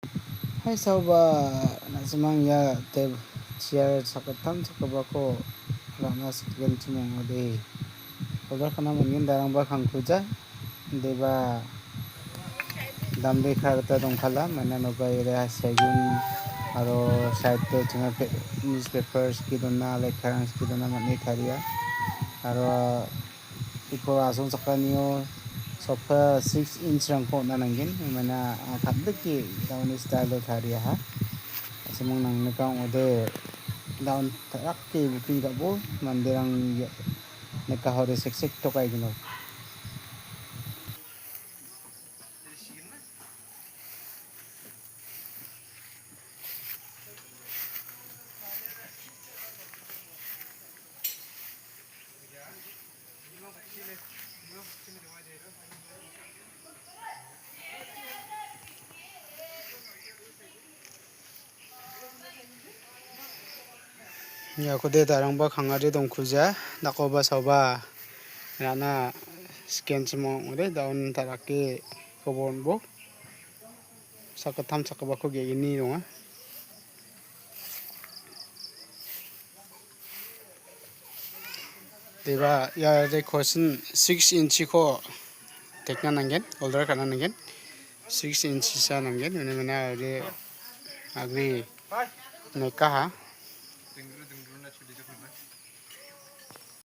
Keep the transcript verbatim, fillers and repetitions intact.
Hai saoba, na·simang ia teb-, chair sakgittam sakgipako ra·na sikgenchim ong·ode. Order ka·na man·gen darangba kangkuja. Deba damde ka gita dongkala, maina noba ere ha segun aro side-o chinga pe-, newspaper sike dona, lekkarang sike dona man·e taria. Aro uko asongchakanio sofa six inch-rangko on·a nanggen, maina, ah, kal·dike down-ni style-o tariaha. Asimang nangnika ong·ode down tarake booking ka·bo, manderang ia-, nikahode seksek tokaigino. Iakode darangba kangari dongkuja, dakoba saoba ra·na sikenchim ong·ode, down tarake kobo on·bo. Sakgittam sakgipako ge·gni donga. Deba, ia de kosin six inch-ko tekna nanggen, order ka·na nanggen. Six inch sa nanggen, uni mena de agri nekaha.